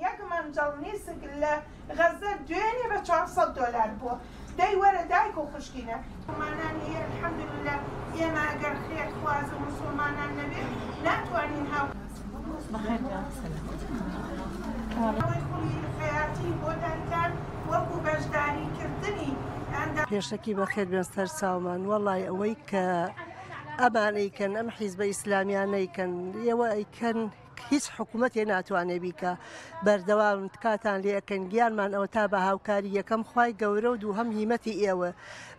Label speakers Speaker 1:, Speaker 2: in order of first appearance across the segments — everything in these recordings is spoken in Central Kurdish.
Speaker 1: یەک مەنجەڵ نیسک لە غەزە دوێنێ بە 400 دۆلار بووە دەی وەرە دایک و خوشکینە. موسڵمانان هەیە الحمدللە ئێمە ئەگەر خێرخواز و موسڵمانان نەبێت ناتوانین هاو. ئەوەی خولی خەیاتی بۆ دایکان وەکو بەشداری کردنی ئەندام.
Speaker 2: پێشەکی بەخێر بێن سەر چاومان وەڵای ئەوەی کە ئەمان ئەیکەن ئەم حیزبە ئیسلامیانە ئەیکەن ئێوە ئەیکەن هیچ حکوومەتێ ناتوانێ بیکا بەردەوام تکاتان لێ ئەکەین گیانمان ئەوە تا بە هاوکاری یەکەم خوای گەورە و دووهەم هیمەتی ئێوە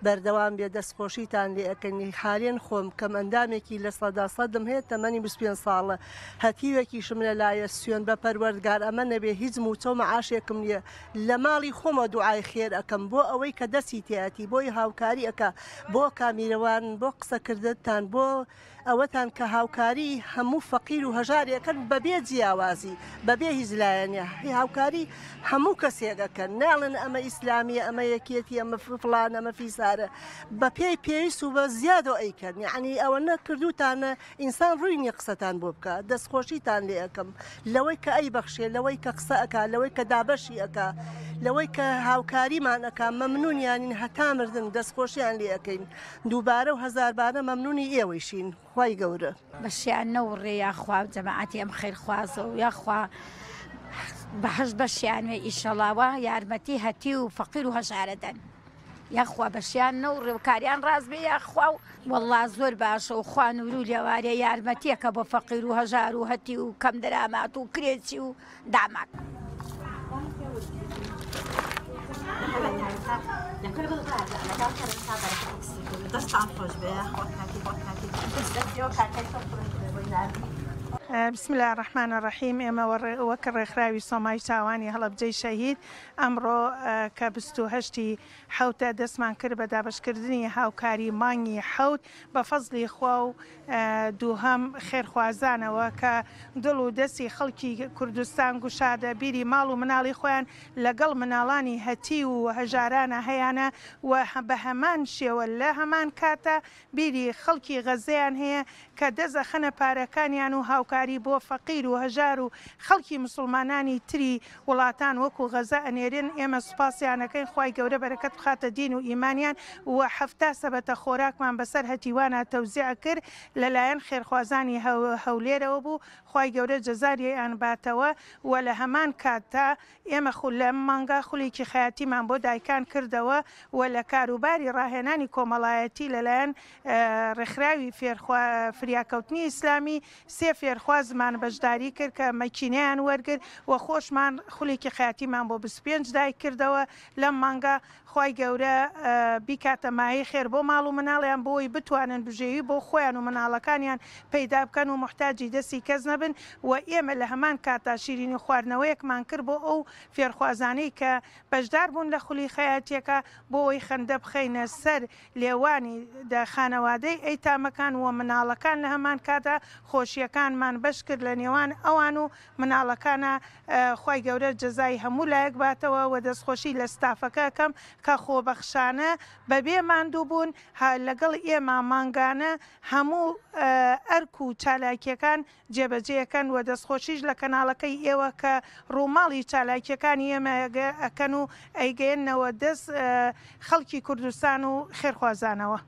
Speaker 2: بەردەوام بێ دەستخۆشیتان لێ ئەکەین حالێن خۆم کەم ئەندامێکی لە سەدا سەدم هەیە تەمەنی 25 ساڵە هەتیوێکیشم لەلایە سوێن بە پەروەردگار ئەمە نەبێ هیچ مووچە و مەعاشێکم نییە لە ماڵی خۆمەوە دوعای خێر ئەکەم بۆ ئەوەی کە دەستی تێئەتی بۆی هاوکاری ئەکا بۆ کامیرەوان بۆ قسەکردنتان بۆ ئەوەتان کە هاوکاری هەموو فەقیر و هەژارێ ئەکەن بەبێ جیاوازی بەبێ هیچ لایەنێ هاوکاری هەموو کەسێک ئەکەن ناڵێن ئەمە ئیسلامیە ئەمە یەکێتی ئەمە فڵان ئەمە فیسارە بەپێی پێویست و بە زیادەوە ئەیکەن یعنی ئەوەنە کردوتانە ئینسان ڕووی نیە قسەتان بۆ بکا دەستخۆشیتان لێ ئەکەم لەوەی کە ئەیبەخشێ لەوەی کە قسە ئەکا لەوەی کە دابەشی ئەکا لەوەی کە هاوکاریمان ئەکا مەمنونیانین هەتا مردن دەستخۆشیان لێ ئەکەین دووبارە و هەزاربارە مەمنونی ئێوەیشین خوای گەورە.
Speaker 3: بەشیان نەوڕێ یاخوا جەماعەتی ئەم خێرخوازە و یاخوا بەهەشت بەشیان وێ ئیشەڵا وا یارمەتی هەتیو و فەقیر و هەژارە دەن. یاخوا بەشیان نەوڕێ و کاریان ڕاست بێ یاخوا و وەڵا زۆر باشە و خوا نورو لێوارێ یارمەتیەکە بۆ فەقیر و هەژار و هەتی و کەم دەرامات و کرێچی و داماک.
Speaker 1: بسم اللە الرحمن الرحیم ئێمە وەک ڕێکخراوی سۆمای چاوانی هەڵەبجەی شەهید ئەمڕۆ کە 28 ی حەوتە دەستمان کرد بە دابەشکردنی هاوکاری مانگی حەوت بە فەزڵی خوا و دووهەم خێرخوازانەوە کە دڵ و دەستی خەڵکی کوردستان گوشادە بیری ماڵ و مناڵی خۆیان لەگەڵ مناڵانی هەتیو و هەژارانە هەیانە و بە هەمان شێوە لە هەمان کاتا بیری خەڵکی غەززەیان هەیە کە دەست ئەخەنە پارەکانیان و هاوکاری بۆ فەقیر و هەژار و خەڵکی موسڵمانانی تری وڵاتان وەکو غەزە ئەنێرن ئێمە سوپاسیان ئەکەین خوای گەورە بەرەکەت بخاتە دین و ئیمانیان و 70 سەبەتە خۆراکمان بەسەر هەتیوانا تەوزیع کرد لەلایەن خێرخوازانی هەولێرەوە بوو خوای گەورە جەزاریان باتەوە و لە هەمان کاتدا ئێمە لەم مانگە خولێکی خەیاتیمان بۆ دایکان کردەوە و لە کاروباری ڕاهێنانی کۆمەڵایەتی لەلایەن ڕێکخراوی فریاکەوتنی ئیسلامی سێ فێرخوازمان بەشداری کرد کە مەکینەیان وەرگرت و خۆشمان خولێکی خەیاتیمان بۆ 25 دایک کردەوە لەم مانگە خوای گەورە بیکاتە مایەی خێر بۆ ماڵ و مناڵیان بۆی بتوانن بژێوی بۆ خۆیان و مناڵەکانیان پەیدا بکەن و موحتاجی دەستی کەس نەبن و ئێمە لە هەمان کاتدا شیرینی خواردنەوەیەکمان کرد بۆ ئەو فێرخوازانەی کە بەشدار بوون لە خولی خەیاتیەکە بۆ ئەوەی خەندە بخەینە سەر لێوانی خانەوادەی ئەیتامەکان و مناڵەکان لە هەمان کاتدا خۆشیەکانمان بەش کرد لە نێوان ئەوان و مناڵەکانا خوای گەورە جەزای هەموو لایەک باتەوە وە دەستخۆشی لە ستافەکە ئەکەم کە خۆبەخشانە بەبێ ماندووبوون لەگەڵ ئێمە مانگانە هەموو ئەرک و چالاکیەکان جێبەجێ ئەکەن وە دەستخۆشیش لە کەناڵەکەی ئێوە کە ڕووماڵی چالاکیەکانی ئێمە ئەکەن و ئەیگەیەننەوە دەست خەڵکی کوردستان و خێرخوازانەوە.